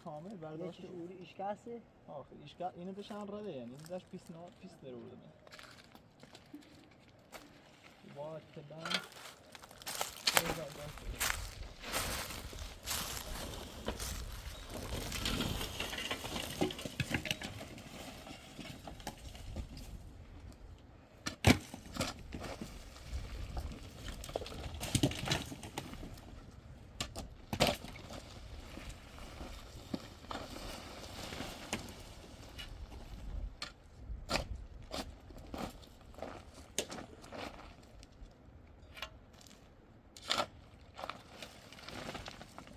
کامل برداشت. یکیش اوری اشکاسه. آخه اشکال اینو دشان رده، یعنی این داشت پیس نه پیس در آورده. وات بند.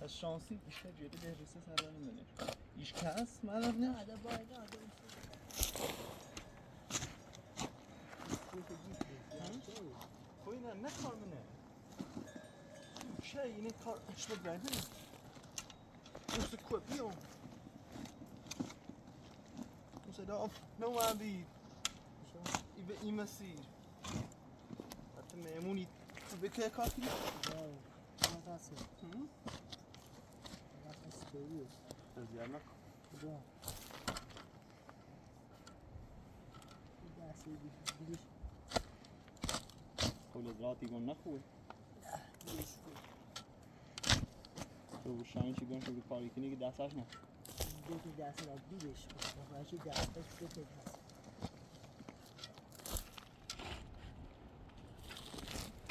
از شانسی ایشکا جدی به ریسه سر نمیدونه ایشکاس منم نه. نه ده باید نه ده. خوی نه نه کار منه چه اینه کار اشتباه برده Ons equip Ons daar nou aan die این مسیر حتی مهمونی تو به که کار کنی؟ زیاد نکن. قول ذاتی گون نخوه تو بوشانی چی گون شو کاری کنی که دستش نه. دو تا دست را بیدش کن دست دو تا دست.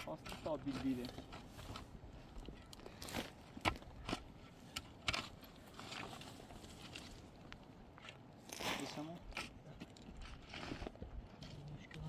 خواست تا بیل بیله بسمو. مشکل.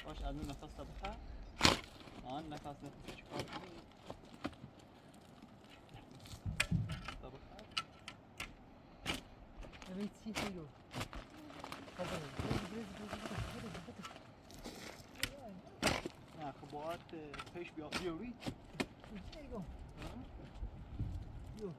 باش از اون نفس تا بخر آن نفس نفس چیکار کنی؟ تا بخر. Evet, şey yok. نه خب باید پیش بیا بیوری. Yok.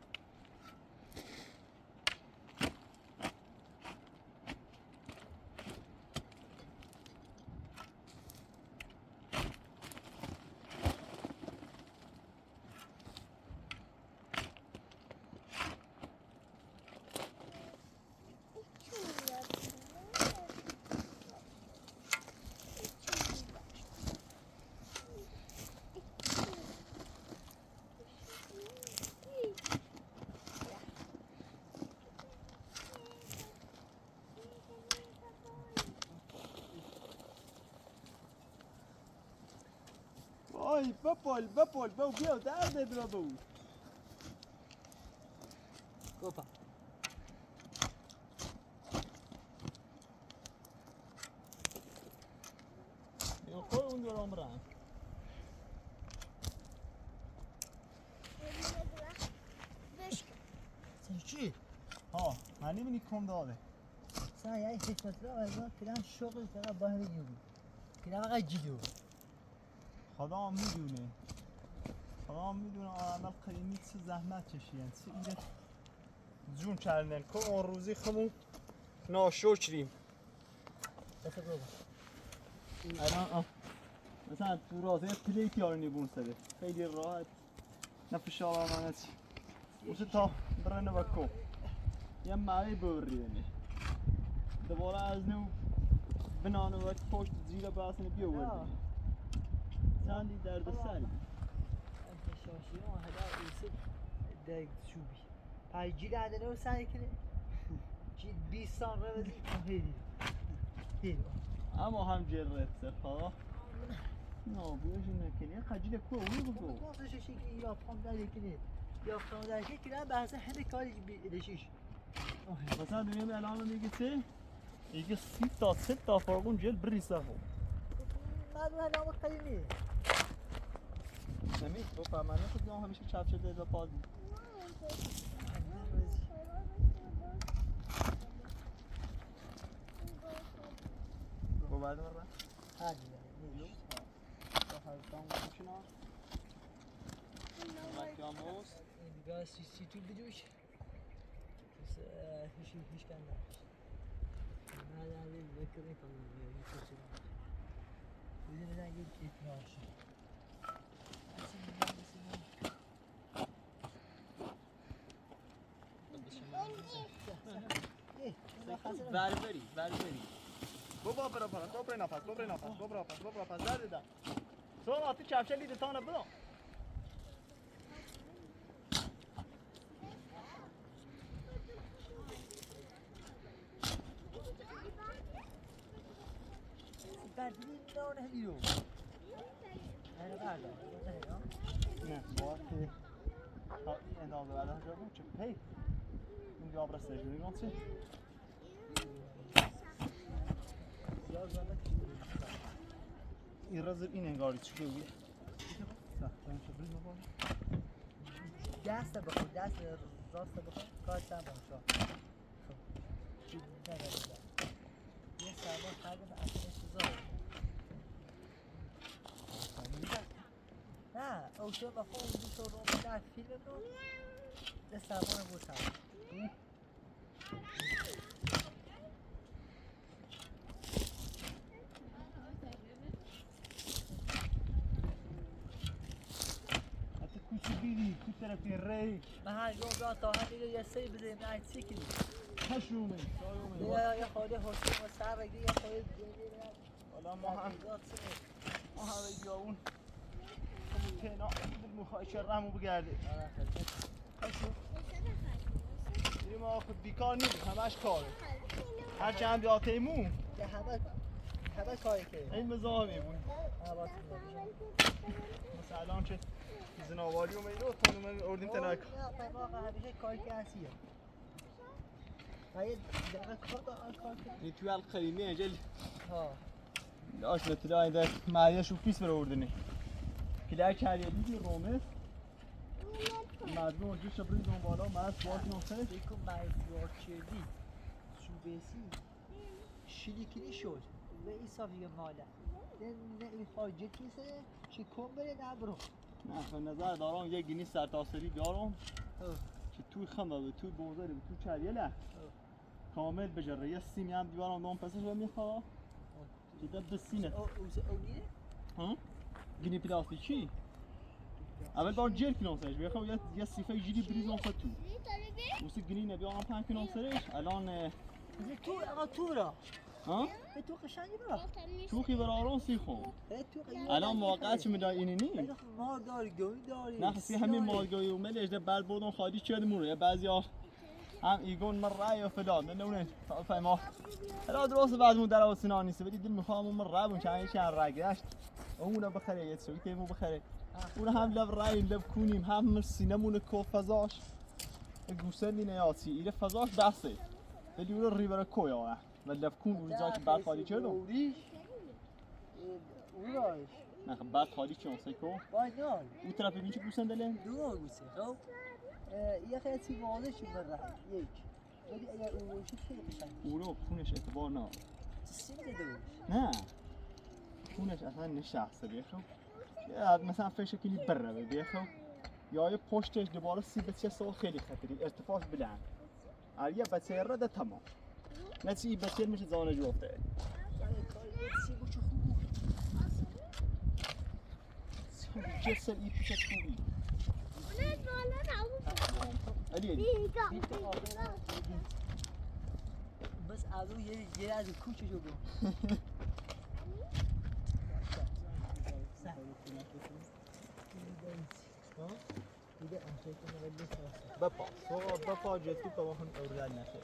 وای بپل بپل بو بیا درد را بو. Kopa. یا خود اون دوران برم. Sen چی؟ ها من نمی‌بینی کم داده. Sen ya hikmetli ama plan şoku sana bahane gibi. Plan فقط جدو. خدا میدونه، خدا میدونه عمل قدیمی چه زحمت کشیدن، چه ایره جون کردن که آن روزی خمون ناشکریم. دست بابا. الان آه. مثلا تو رازه پلیت یارو بون سده خیلی راحت نفشا من چی واسه تا برنه وکو یه معی ببریدنی دوباره از نو بنانه وک پشت زیرا بحثنه بیا وردنی چندی درد سری. شاشی ها هدا ایسه در چوبی. پای جیل عدنه و سعی کنه. جیل 20 سال رو بزی. هیلی. هیلی. اما هم جرت سرخا نه بیاش نکنی خجیل کو اونو بگو. Bu nasıl şey ki yapmam der yekini. Yapmam der ki kira ben همه کاری بیدشیش. مثلا دنیا الان میگه چه؟ میگه 30 تا 40 تا فرقون جل بری سخو. من نام قدیمی. نمی تو فهمانه خود همیشه چپ شده و پاز. وبعد مرة هذه. این تو بدوش بس هیچ هیچ كان هذا هذا ذكرني طبعا قلت 12. بربری بربری بابا برا برا برا نفس برا نفس برا نفس برا نفس زده سوال آتی کفشه لیده تانه بلا بعدين نون هليو انا بعد نه باید تا این اندازه بعد جا بود چه پی این دیگه آبرا سجونی گانچه این رزر این انگاری چی بگویه دست بخور دست راست بخور کار سم باشه. خب نه نه نه یه سرما خرد اصلا چیزا نه اوشه بخور اونجا شو رو در فیلم رو ده سرما بود حتی کوچه بیدی کو طرفی ری من هر گاه تا هم یه سری بزنیم نه چی کنی هشومه یا یه خورده حسین و سر بگیری یه خورده حالا ما هم بیاون تینا میخوای چه رمو بگرده میریم آقا خود بیکار نیست همش کاره هر چند بیا تیمون همه کاری که این مزاحمی بود مثلا الان که زناواری اومدی رو تون اومدی اردیم تنک همیشه کاری که هستیه این توی القریمی اجل لاش لطلا این معیش و پیس بر اردنی کلا کریه دیدی رومه مردم اونجا شبری دنبالا مرد سوات نوسه دیکو مرد چردی سوبسی شلیکلی شد و این صافی ماله نه این خارجه کیسه چه کن بره نه برو نه به نظر دارم یه گینی سرتاسری دارم که توی خمه و توی بوزره و توی چریه له کامل بجره یه سیمی هم دیوارم دوم پسش رو میخواه که ده بسینه او گینه؟ ها؟ گینی پلاستیکی اول بار جل کنم سرش بخوام یه سیفه جیلی بریزم خود تو واسه گینی نبی آن پنج کنم سرش الان تو آقا تو را ها؟ تو قشنگی برا تو خی برا آرام سی خون الان موقع چه میدای اینی نی؟ مار داری گوی داری نه خسی همین مارگوی و ملش ده بعد بردم خالی کردیم رو بعضیا هم ایگون من رای و فلان نه نه فهما حالا درست بعضمون در آسینا نیست ولی دل میخوام اون من رای بون چند چند رای گشت اونو بخره یه سوی تیمو بخره اون هم لب رای لب کونیم هم سینمون کو فضاش گوسندی نیاتی ایره فضاش بسه ولی اون ریبر کویا و لب کون اون که بعد خالی کردم نه خب بعد خالی چون سکو اون طرف ببین چه گوسندله دو گوسه خب یه خیلی چی واضح شد من یک ولی اگر اون باشه خیلی قشنگ او رو خونش اعتبار نه سیم داده باشه نه خونش اصلا نشخصه بیخو یا مثلا فکر کنی بره بیخو یا یه پشتش دوباره سی بچه سال خیلی خطری ارتفاعش بلند یه بچه رده تمام نه چی بچه میشه زانه جفته جسر ای پیش خوبی علی علی بس ابرو یه از کوچه جو بود بپا سوق بپا جدی تا واهن اوردن نشه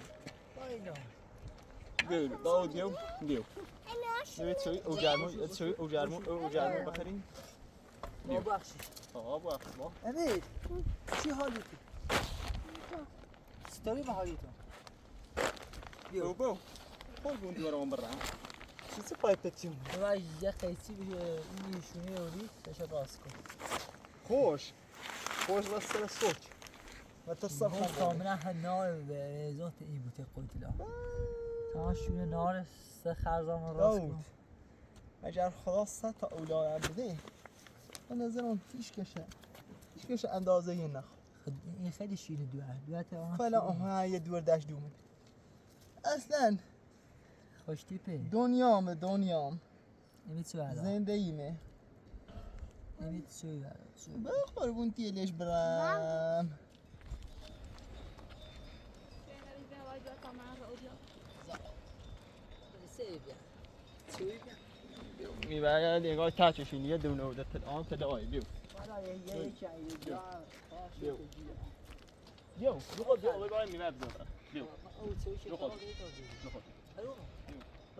دیو داو دیو دیو دیو چوی اوجرمو چوی اوجرمو اوجرمو بخریم ببخشید آقا ببخشید امیر چی حالی تو؟ ستاری به حالی تو بیو بو خود بون دیوارم برم چی پایپ تیم و یه قیچی به این نشونه اوری چش راست کن خوش خوش بس سر سوچ و تصرف کاملا هنار به زونت این بوته قلت لا تا شونه نار سه خرزام راست کن. اگر خدا 100 تا اولادم بده به نظرم هیچ کشه هیچ کشه اندازه یه نخ. این خیلی شیرین دوه دوه تا فعلا آها یه دور دشت دومه اصلا خوش تیپه دنیام دنیام نمیت چه بعدا زندگیمه نمیت چه بعدا بخور بون تیلش برم. میبره نگاه تاچشین یه دونه و آن تدعای بیو بیو بیو بیو بیو بیو میبره بزن بیو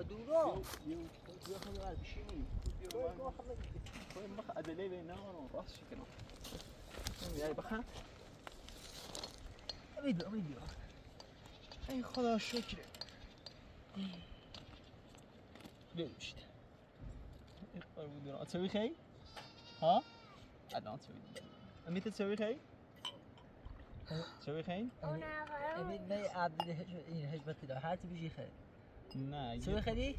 دورا بیو بیو بخ ادله بین راست شکنم میای بخ امید امید. ای خدا شکر. بیوشت تسوي خي؟ ها؟ عدنان تسوي اميت تسوي خي؟ تسوي خي؟ امید ما عبد این هجمت له هاتي بيجي خير. نه تسوي خيري؟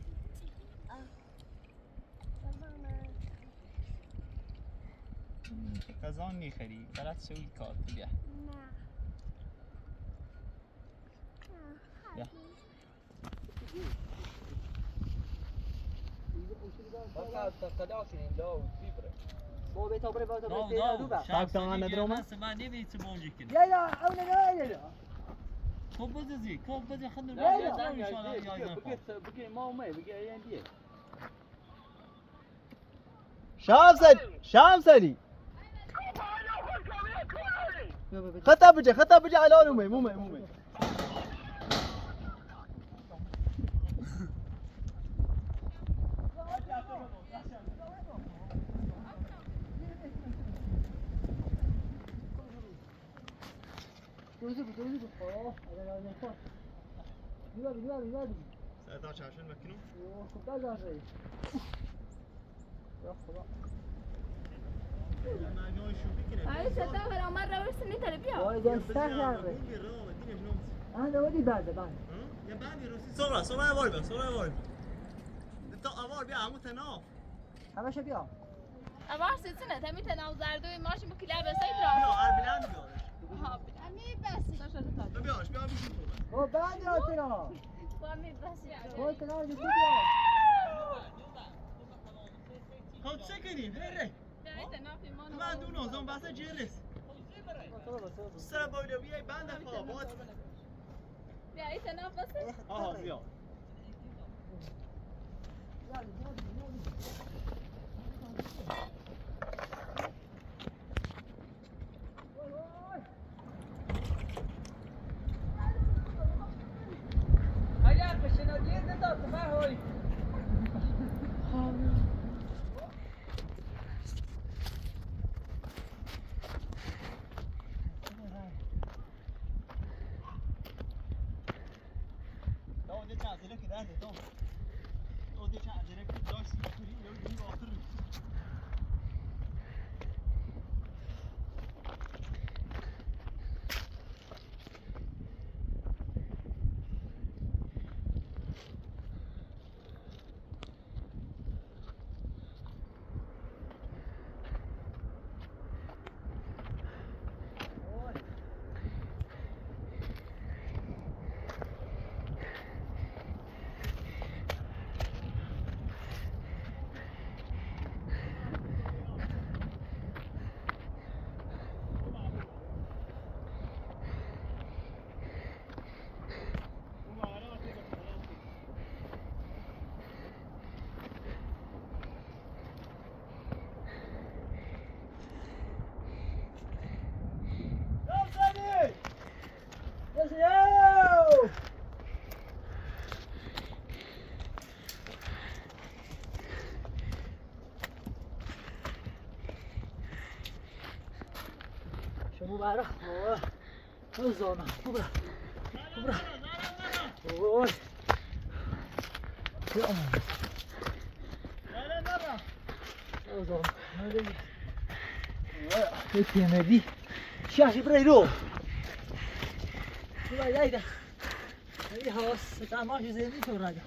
غذا نخری برات تسوي کارت بیا. نه. يا لا او لا لا لا خب بزي خب بزي خلنا لا، ان شاء الله يا شمسلی شمسلی خطا بجه خطا بجه الان اومه اومه اومه مرة ورسني تربية. انا ودي بعد بعد سرعة سرعة وار بیا سرعة وار تا اوار بیا عمو تناف همش بیا أبغى سنة تمي تناو زردوي ماشي بكلاب سيد بیا راس. اربلند بیارش ها أمي بس. بیارش بیا بیشون تو او بعد يا ترى وأمي بس. هو ترى بیا خب چه کنیم هره من دو نوزان بسه جرس سر بالا بیای بند خوابات بیا تناف بس. آها بیا شما برا زانه ببرا ببرا اوه يا أمان زانه شاشي بريرو لا لا لا هذه هواس ماشي زي ما راجع.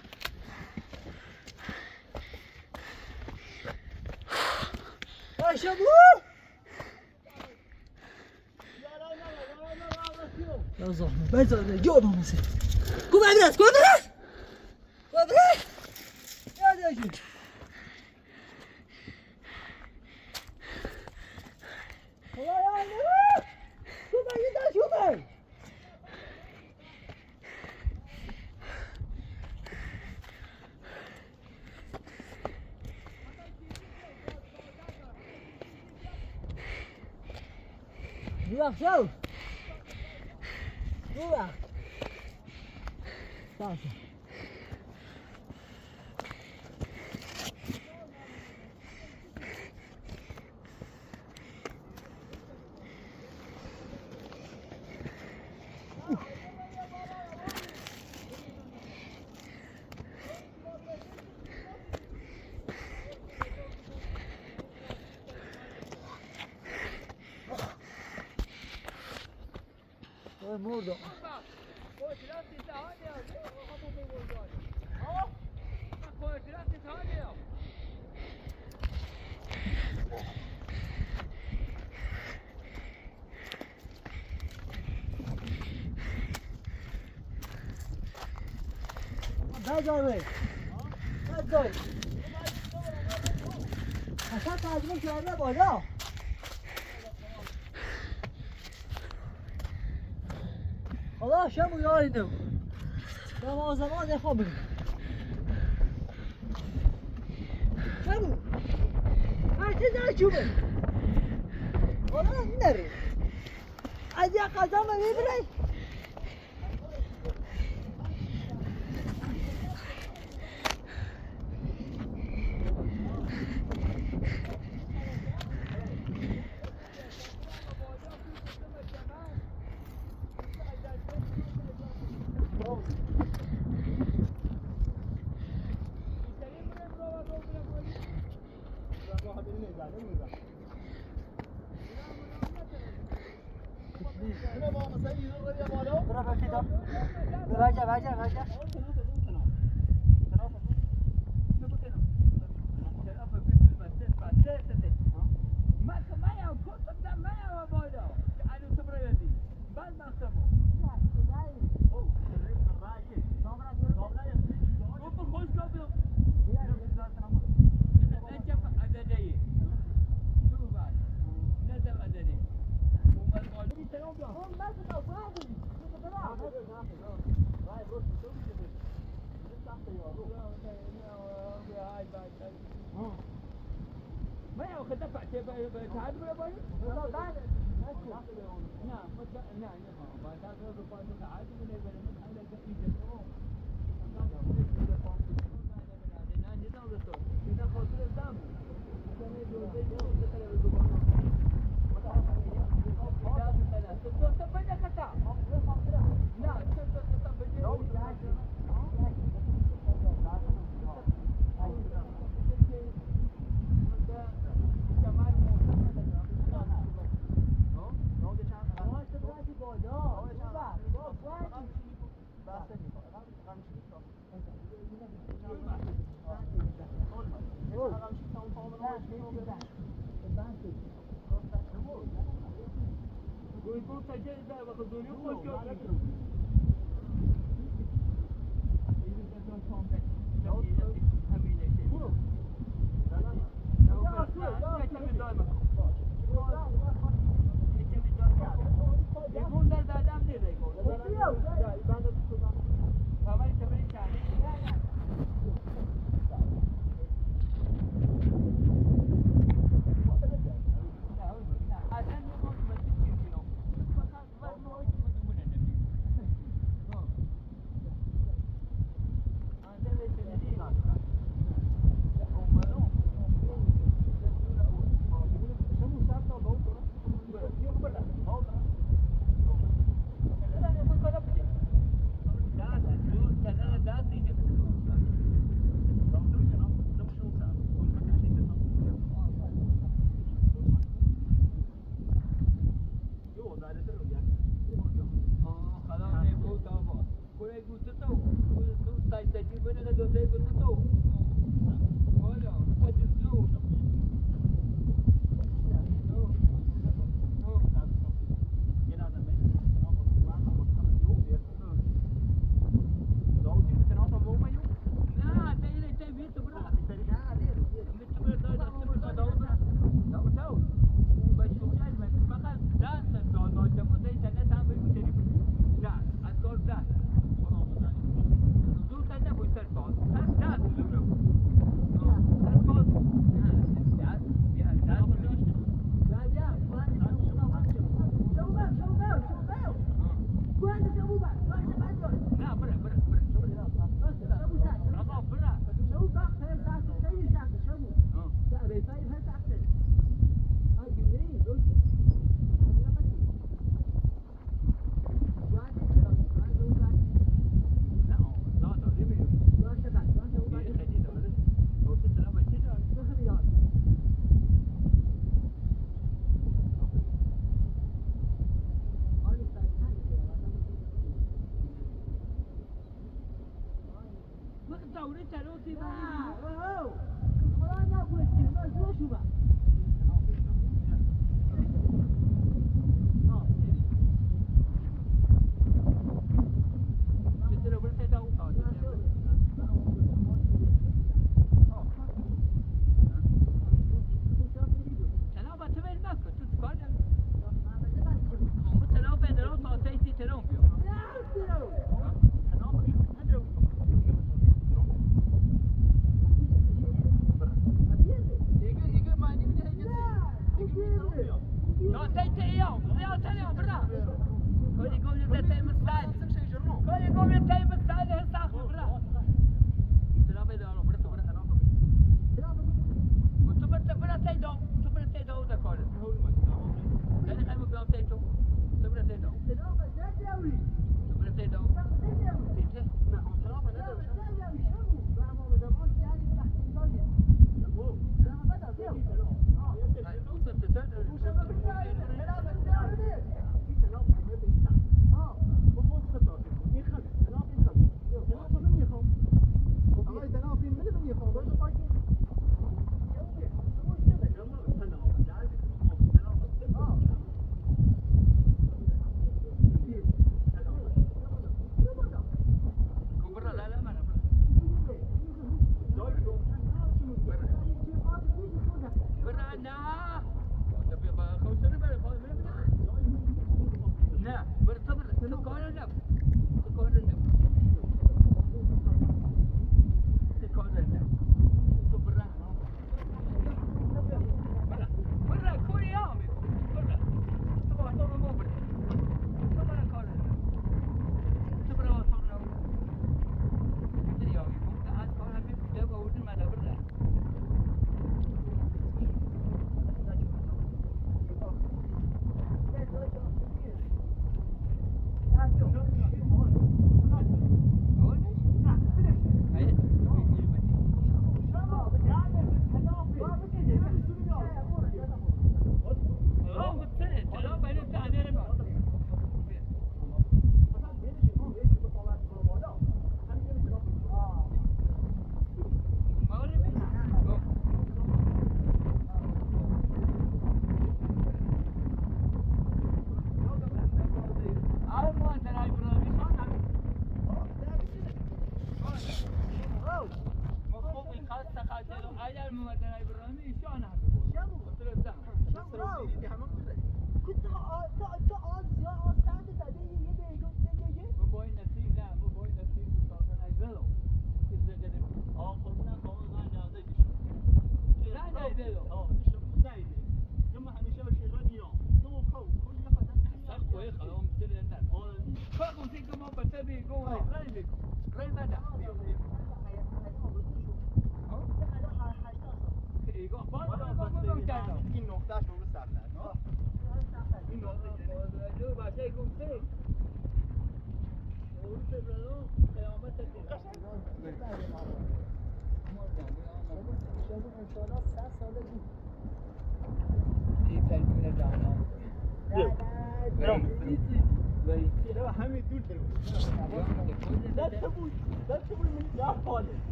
شابو يا زلمه بزر جوبه مسي قوم عبرات قوم عبرات قوم عبرات يا دجي والله يا شو بقى شو بقى Doe zo. Doe wacht. مردم. بذاره بذار اصلا تجربه کرده بالا. خدا شمو یاریدم زمان نخواه بگیم شمو هر چیز نشومه خدا نره از یک قدم میبره.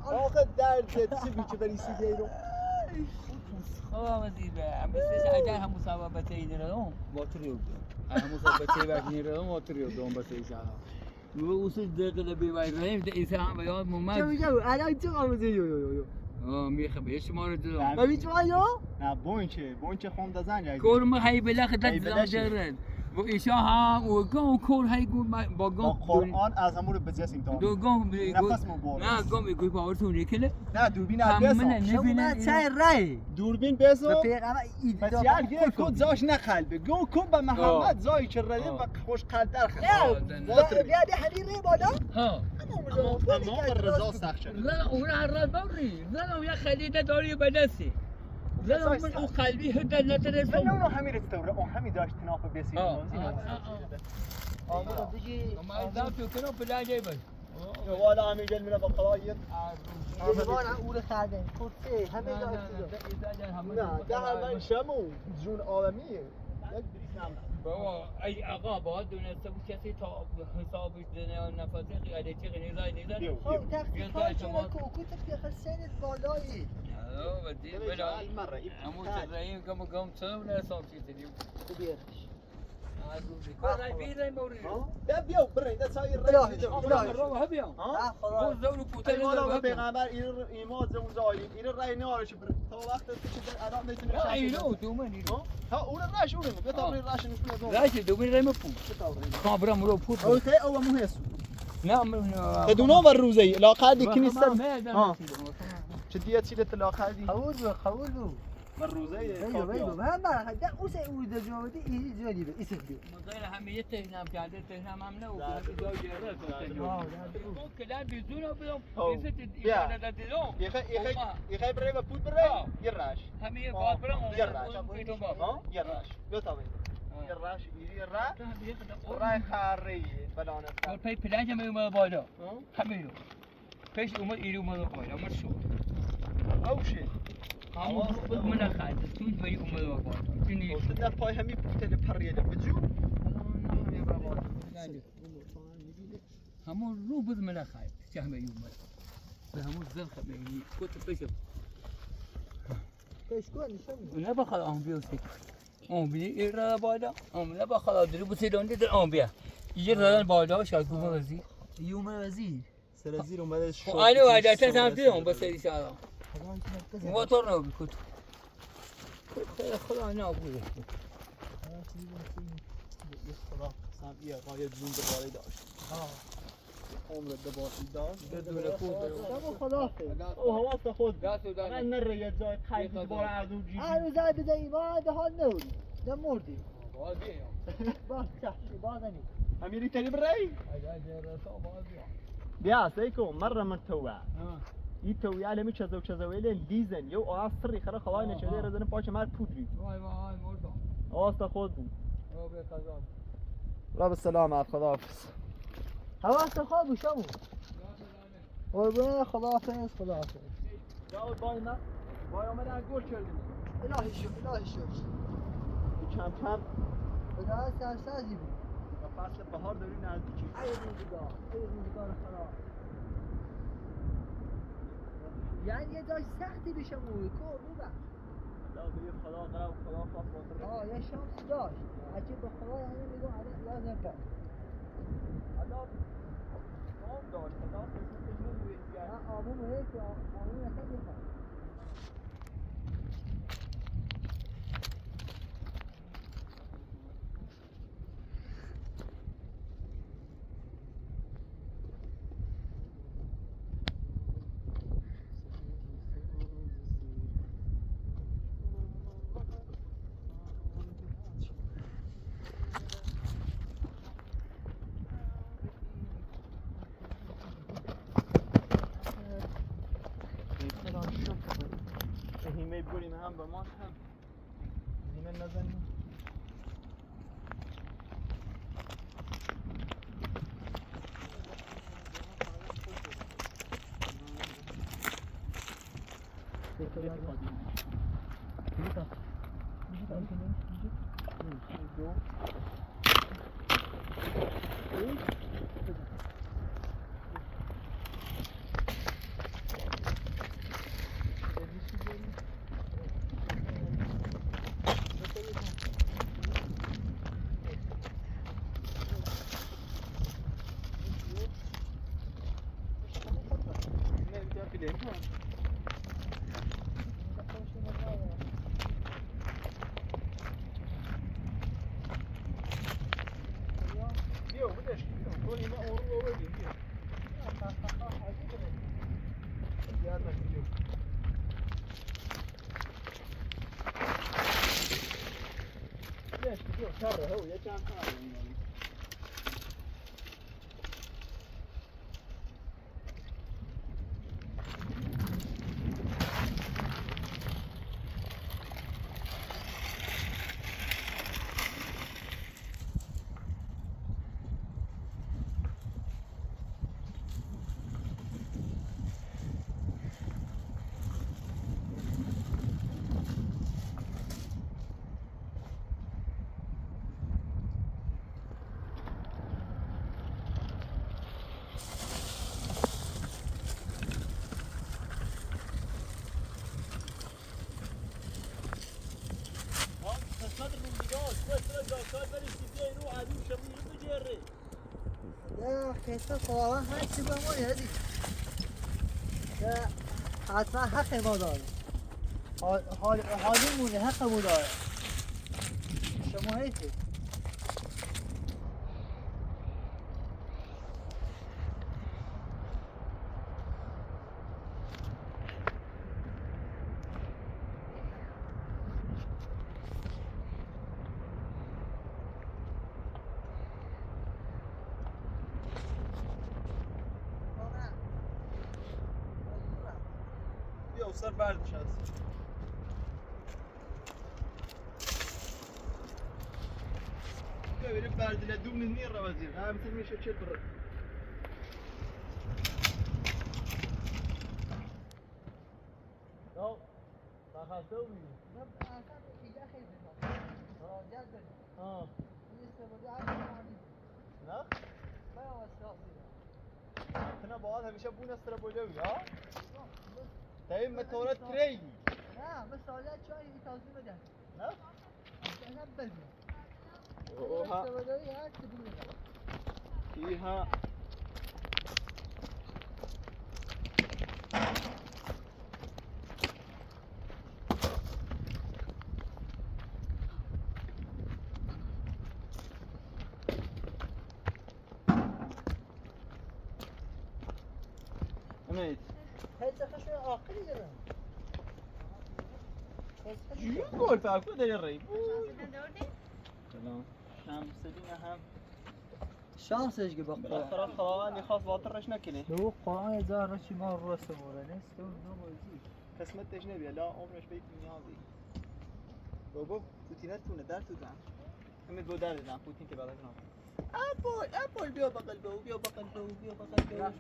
آخه درد چی بیچه بری سیگه رو اگر هم مصابه بچه رو واتریو اگر مصابه بچه بچه رو واتریو دوم بچه ایشالا و اصول دقیقه بی وای ریم ده ایسا هم بیاد ممد چه میگم الان چه قاموزه یو یو یو میخه به شما رو دادم ببین چه یو نه بونچه بونچه خوم دزن کور ما هی بلاخ دد زن جرن و ایشا هم و گام کور هی گو با با گام قرآن از همون رو بجسیم تا دو گام نفس مبارک. نه گام گوی باورتون یکله نه دوربین همه بسا نه. شما نبینن چه رای دوربین بسا به پیغمبر ایده بس یه کو زاش نه قلبه گو کو به محمد زای که رده و خوش قلب در خ نه بیا بیا همین ری بالا ها اما رضا سخت شد نه اون هر بری نه یه خلیده داری به دستی نه من او قلبی هدا من نترسم اونو همین رستوره اون همین داشت تناف بسی آمون دیگه ما ذات کنم پلاجه بس والا همین جل من بقلایر زمان اول خرده کرسه همه جا افتضاح. نه ده من شمو جون عالمیه یک بریس نم بابا ای آقا باید دونسته بود کسی تا حسابش دنیا نفسه قیاده چه غنی نیزن بیو خب تختی یه کار زای چرا شما- کوکو تختی خیلی سنت بالایی بلا مره همون تزاییم کم کم چرا نرسام چیزی دیو بیارش ده بیو برین ده سایر الهی، الهی. ها خدا ای والا به پیغمبر این ایمان زون زاییم این رای نارش بر تا وقت که در ادام میتونه ها اون رش اون به تا رش نشون زون او تی او مو هسو دونا و روزه لا قدی کنیست چه دیت چیت لا قدی قبول بو قبول بو و روزه بيو بيو ما ما ده اوسع او ده جوابتي ايه جوابي بي اسم بيو یخی بری و پود بری یه رش ها یه رش بیا تا یه رش یه رش رای خری بلانه پی پلنج هم اومد بالا همین پیش اومد ایرو اومد بالا اومد شد او شی همون بود من خرد تو بری اومد بالا اینی نه پای همی پوتل پریده بجو همون رو بود من خرد چه همه اومد به همون زل خبری کت پیش پیش کن نشون نه بخواد آن بیوسی آن بی ایرا بالا آن نه بخواد درو بسیدون در آن بیا یه زدن بالا شاید گومه وزی يوم وزير سرزیر اومده شد آنو عادتا هم دیدم بس ایشالا موتور نبود کت خدا نابوده خدا قسم یه قایق جون دوباره داشت عمر دوباره داشت خدا او هوا خود دست و من نره یه جای قیدی دوباره از اون جیبی هنوز بده ایمان ده حال نوری ده مردی باز تحشی باز نی امیری تری برای بیا سيكو مرة من توا يتو يا لمي كذا وكذا ويلين ليزن يو اصري خلا خلاص نشده رزن پاچ مر پودری وای وای مردم آستا خود بود رو به قضا رب السلام خداحافظ حواس خواب شمو قربان خداحافظ خداحافظ یا بای من بای آمده گل کردیم الهی شو الهی شو کم کم خدا سرسازی بود و فصل بهار داریم نزدیکی ای روزگار ای روزگار خراب یعنی یه جای سختی بشه موی کو ببخش لا به خدا قرار خدا خواست واسه آه یه شانس داشت عجیب به خدا یعنی میگم الان لازم پس حالا آب داشت خدا قسمتش نبود من آمون هیچ آمون اصلا میخوام هیمه بریم هم به ما هم هیمه نزنیم خداوند هر چی به ما یادی حتما حق ما داره، حالیمونه، حقمون داره. شما حیفه. سر بردش هست. ببینیم بردله دوم نیر رو وزیر. همینطور میشه چه بر. لا بخاطر می. نه اصلا اینجا خیلی راجع به. آه. این استفاده از نه؟ من نه باید همیشه بون استرا بوده ها؟ تایی متورات تری. نه مثلا چای تازه بده. نه؟ نه بده. اوها. ایها. امید. گل فاکو داری ری. سلام. شمس هم. شانسش که بقى. بالاخره خداوند خواست باطرش نکنه. لو قرآن زار رشی ما الراس مورا نیست و نمازی. قسمتش نبیه لا عمرش بیت نیازی. بابا پوتینه تونه در تو دم. همه دو در دم پوتین که بعد از اپل اپل بیا بغل بو بیا بغل بو بیا بغل بو.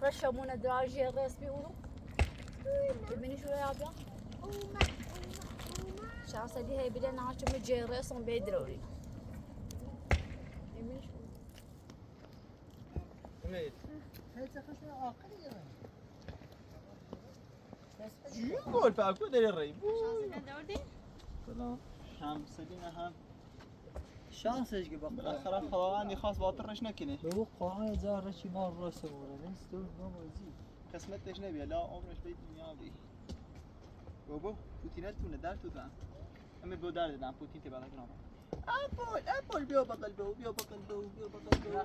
رشمونه دراجي الراس بيقولوا تبيني شو يا عبيا شانس دي هي بدنا عشان مجي راسهم بيدروري يمين شو گل فاکو داری ری. سلام. شمس هم. شانسش که بقى. بالاخره خداوند خواست باطرش نکنه. لو قرآن زار رشی ما الراس مورا نیست و نمازی. قسمتش نبیه لا عمرش بیت نیازی. بابا پوتینه تونه در تو دم. همه دو در دم پوتین که بعد از اپل اپل بیا بغل بو بیا بغل بو بیا بغل بو.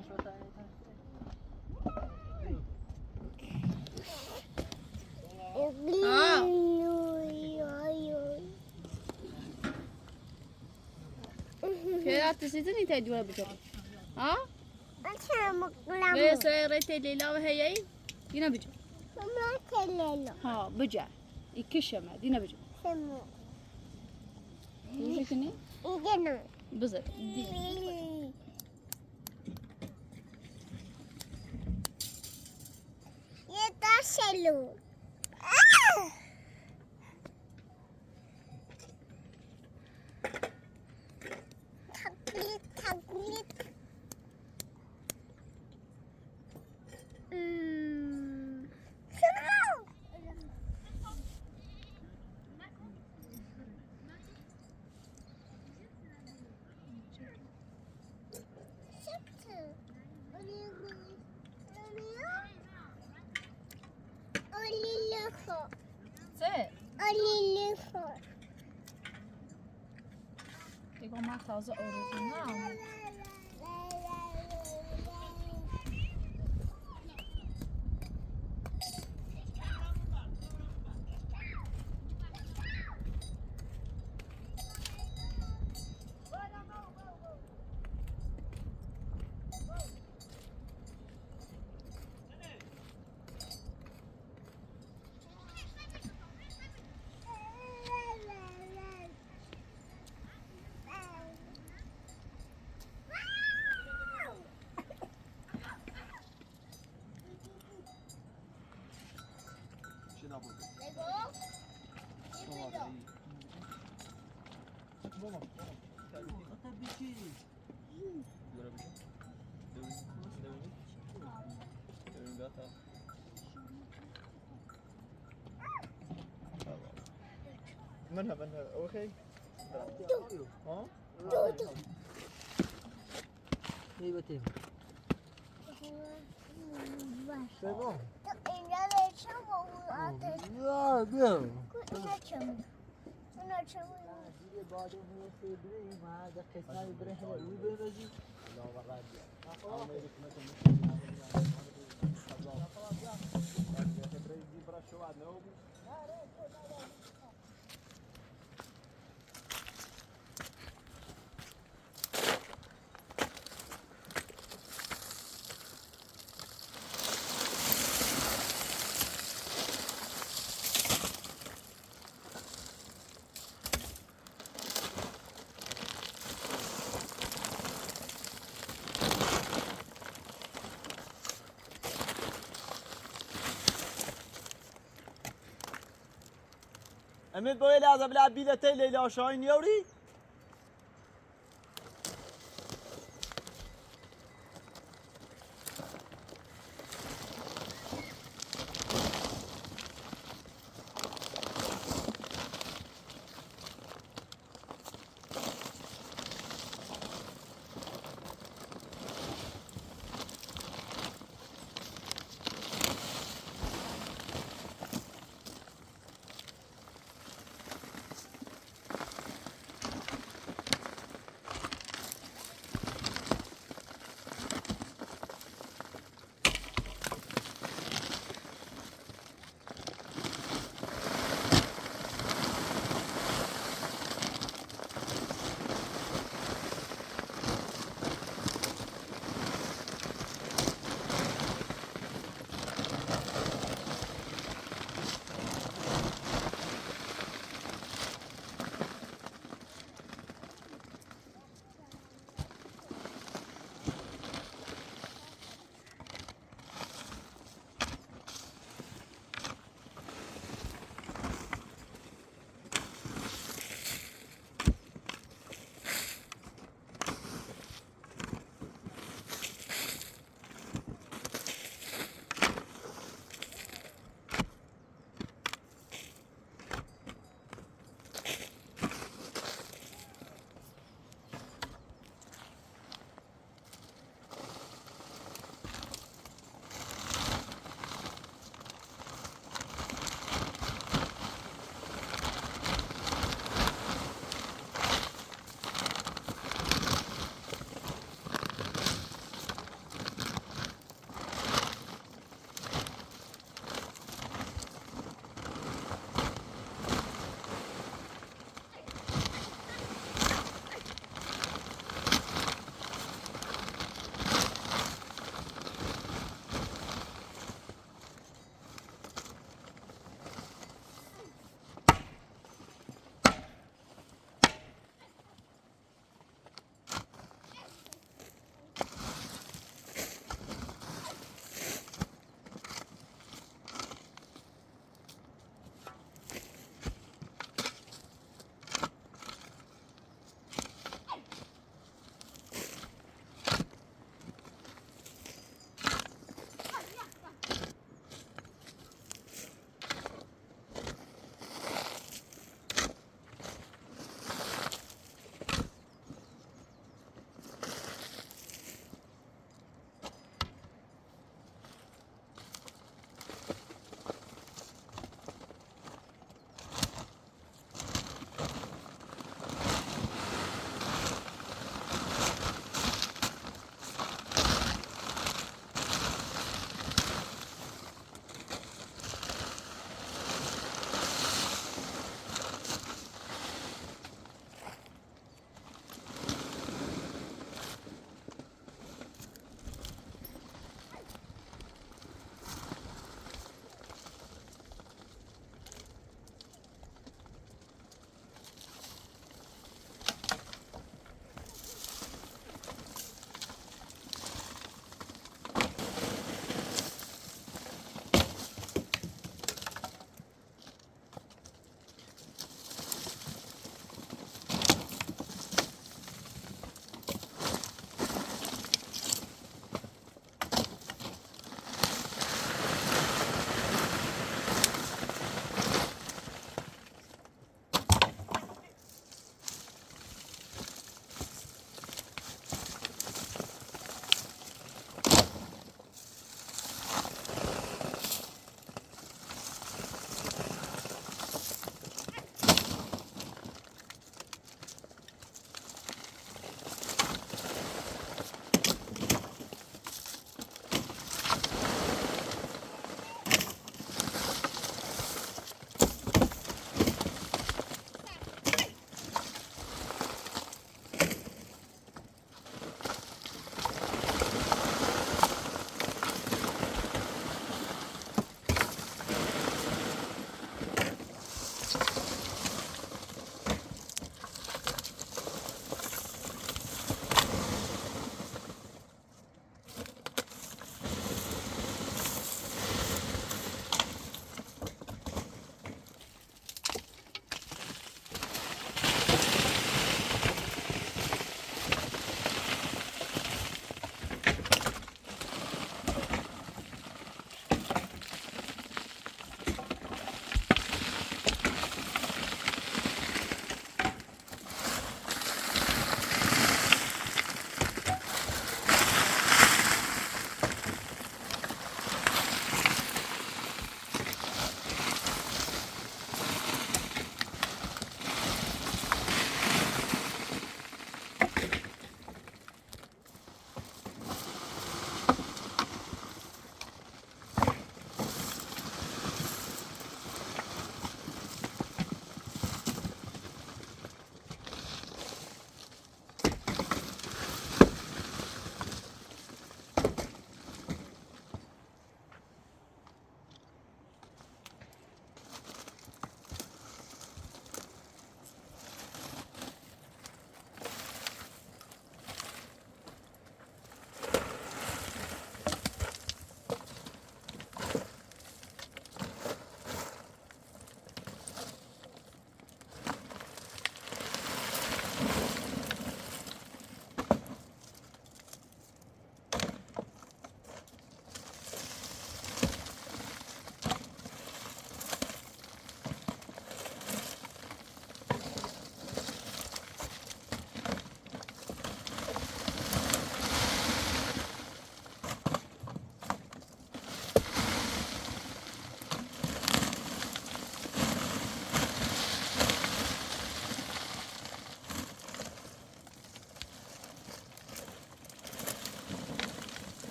كي تدوره بجر ها بس ريت ليلى وهي دينا بجر ها بجع يكشم دينا بجر شنو بزر دي دیگه ما تازه آرزو منها منها اوكي ها امید باید از بلا بیلته لیلا شاهین یوری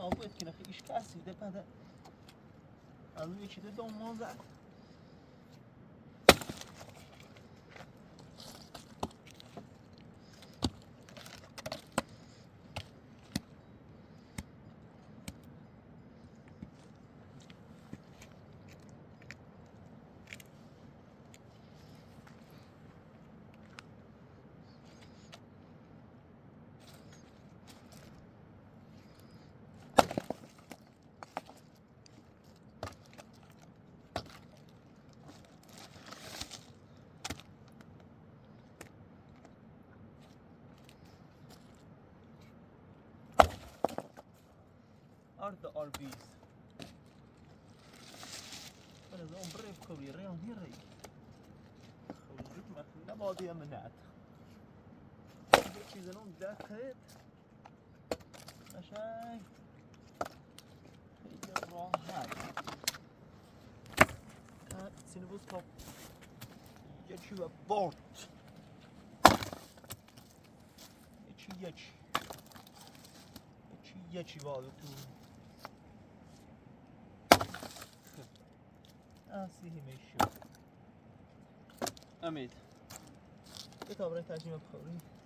آبود که نخی ایش کسی ده بعد از اون یکی ده دومان زد. Are the RVs. انا زون بريف خوي ريان هيري خوي ما خلنا ماضي منعت چیز اون دخت قشنگ خیلی راحت سینه تا یکی و برد یکی یکی یکی یکی باید تو آسیه میشو امید. بتابرای ترجمه بخوری.